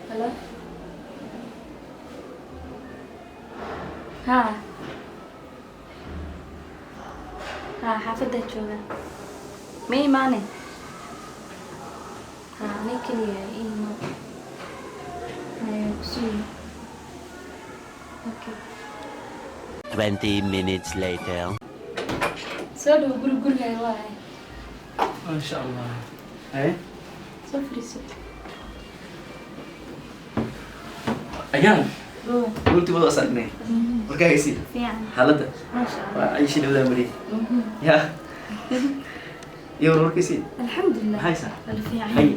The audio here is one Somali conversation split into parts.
Hello? Haa. Haa, xaafadda jooga. Ma imaane? Haa, aniga keliya ii imo. Haya, ku sugi. Okay. 20 minutes later. Soo dhow, guri gurigaaga waaye. Maasha Allah. Haye. Soo fadhiiso. Ayaan. Oo. Runtii wada is aragnay. Warkaa haysi. Fiican. Xaaladda. Maasha Allah. Waa ayshi dhawdaa mariyay. Ya. Iyo war warkiisii. Alxamdulilah. Maxay saa? Wala fiican. Haye.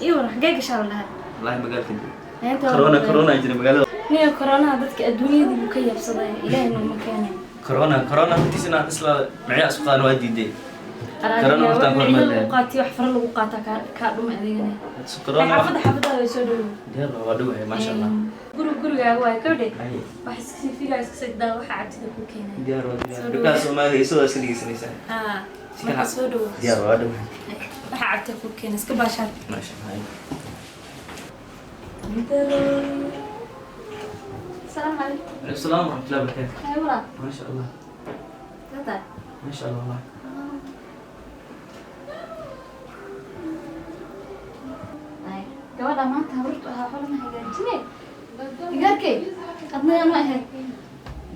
Iyo war, xagee gashaa lahaa? Wallaahi magaalka joogo. Inta Corona, corona jira magaalada. Niyo coronaha dadka adduunyadii buu ka yaabsaday. Ilaahay nooma keenay. Corona, corona hortiisa inaan isla micyo isku qaadan waa diiday. Corona hortaan ku micyo hormarin. Lagu qaatiyo wax fara lagu qaataa kaa dhumay adigana. Corona. Xaafadda way soo dhowow. Diyaar waa dhowahay, maasha Allah. Guri gurigaaga waay, kawdhe. Haye. Wax iska sii figaa, iska sii daa, waxa cabtida ku keenay. Diyaar waa diyaar. Soo dhowow. Gabdhaha Soomaaliya isagoo iska dhegeysanaysaa. Haa, marka soo dhowow. Diyaar waa dhowahay. Waxa cabtida ku keenay, iska baashaan. Maasha Allah. Asalaamu calaykum. Alaykum salaam wa rahmatullahi wa barakatuh. Hay walaal. Maasha Allah. Tata. Maasha Allah wallahi. Ay, gabadha maanta habartu ahaa waxba lama hagaajine. Igaarkey, adna yaa ma ahayd?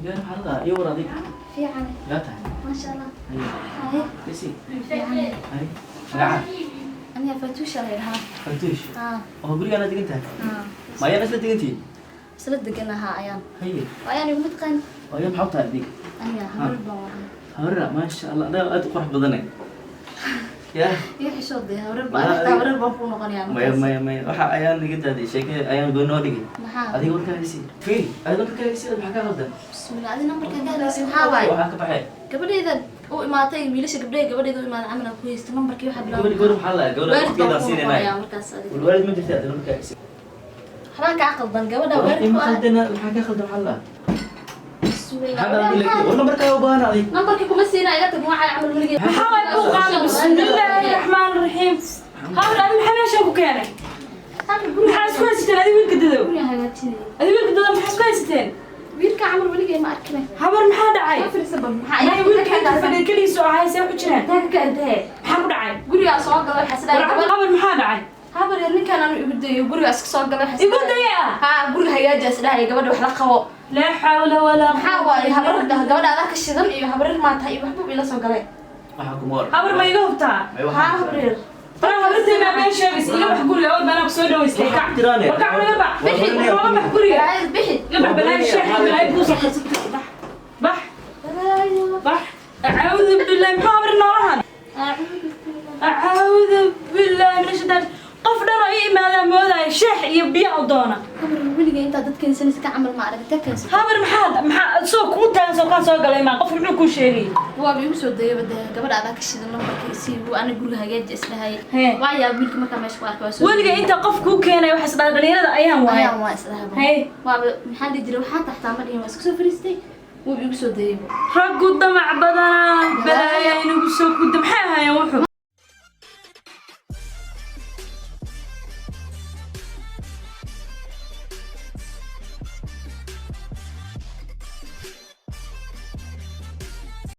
Diyaar xaaladda iyo war adiga. Fiican. Yaa tahay. Maasha Allah. Haye. Haye. Bisi. Fiican. Haye. Magaca. Aniga Fatuusha la yidhahaa. Fatuush. Haa. Oo gurigaana degan tahay. Haa. Ma ayaan isla degantihiin? Isla degan ahaa ayaan. Haye. Ayaan igu mataqaan. Oo yaa maxaa u tahay adiga? Aniga habar baan wahay. Habarra, maasha Allah, adaa aad u qurux badanay. Ya. Iyo xishoodee, habar baan aniga, habar baan kuu noqonayaa Maya. Markaas. Maya, maya, waxa ayaan iga daaday sheekada ayaan goyn noo dhigay. Maxaa? Adiga warkaa haysi. Fiiri, adiga warkaa haysi, maxaa ka qaldan? Bismillah, adi nambarka ka hadlaysa maxaa waaye? Waxaa ka baxay. Gabadhayda u imaatay, wiilasha gabdhaha gabadhayda u imaaday camal aan ku haysta nambarkii waxaa bilaabay. Gabadh gabadh maxaa la gabadh Waalid baan waqtigeedaan kuu siinayna. noqonayaa markaas adiga. Waalid ma jirta, adiga nambarkaa haysi. Waxbaa kaa qaldan gabadha War waalid ima ku ah. khaldana, maxaa ka qaldan maxaa la? Bismillah. Maxaa dhalay? War nambarkaa u baahan adiga. Nambarkii kuma siina, iga tag waxaa camal weligay. Maxaa waay kuu qaada? Bismillaahi raxmaani raxiim. Habar, adi maxaa meeshan ku keenay? Maxaa isku haysateen adi wiilka dadow? Guriga hagaajinaya. Adi wiilka dadow maxaa isku haysateen? Wiilka camal weligay ma arkine. Habar, maxaa dhacay? Ma firiisa bal maxaa May wiilka inta fadhiya keligiisu ahay, see ku jiraan? Intaa ka intee? Maxaa ku dhacay? Gurigaa soo galay waxaa War sidaa gabadh. habar, maxaa dhacay? Habar yar, ninkan anu igu dayo guriga iska soo galay waxaa Igu daya? Haa, guriga hagaaji is dhahay, gabadha wax la qabo. Laa xawla walaa Maxaa waaye habar gabadha adaa ka shidan iyo habarir maa tahay iyo waxbuu ila soo galay. Waxaa kuma war. Habar, ma iga hubtaa? May waxaa Haa, habar yar. Faraha habartay baa been sheegaysa. Iga bax guriga, awal baanaa kusoo dhaweystay. Kac. Tiraane. War kac, naga bax. Bixi. Nooga bax guriga. Balaayada bixi. Iga bax, balaayo sheex, balaayo kuu soo qarsatay. Bax, bax. Balaayo. Bax. Acuudu billahi, maxaa habar noolahan? Acuudu billahi min ashaitaan. Qof dhan oo ii imaadaa moodaya sheex iyo biyo u doona. Habar, weligay intaa dad keensanaysa ka camal ma arag intaa keensan. Habar, maxaa soo kuu taagan, soo kaan soo galay maa qof muxuu kuu sheegay? Waaba igu soo dayay bada gabadha adaa ka shidan, nambarka isii wuu ana guriga hagaaji is dhahay. Hee. Waa yaa wiilka markaa meesha ku arkay waa soo. Weligay inta qof kuu keenay waxa is dhaha dhalinyarada ayaan waaya. Ayaan waa is dhahay. Hee. Waaba maxaa dhihi jiray, waxaa taxtaa ma dhihin, waa iska soo fariistay, wuu igu soo dayay. Raggu damac badanaa, balaaya inagu soo kuda, maxay ahaayeen wuxuu?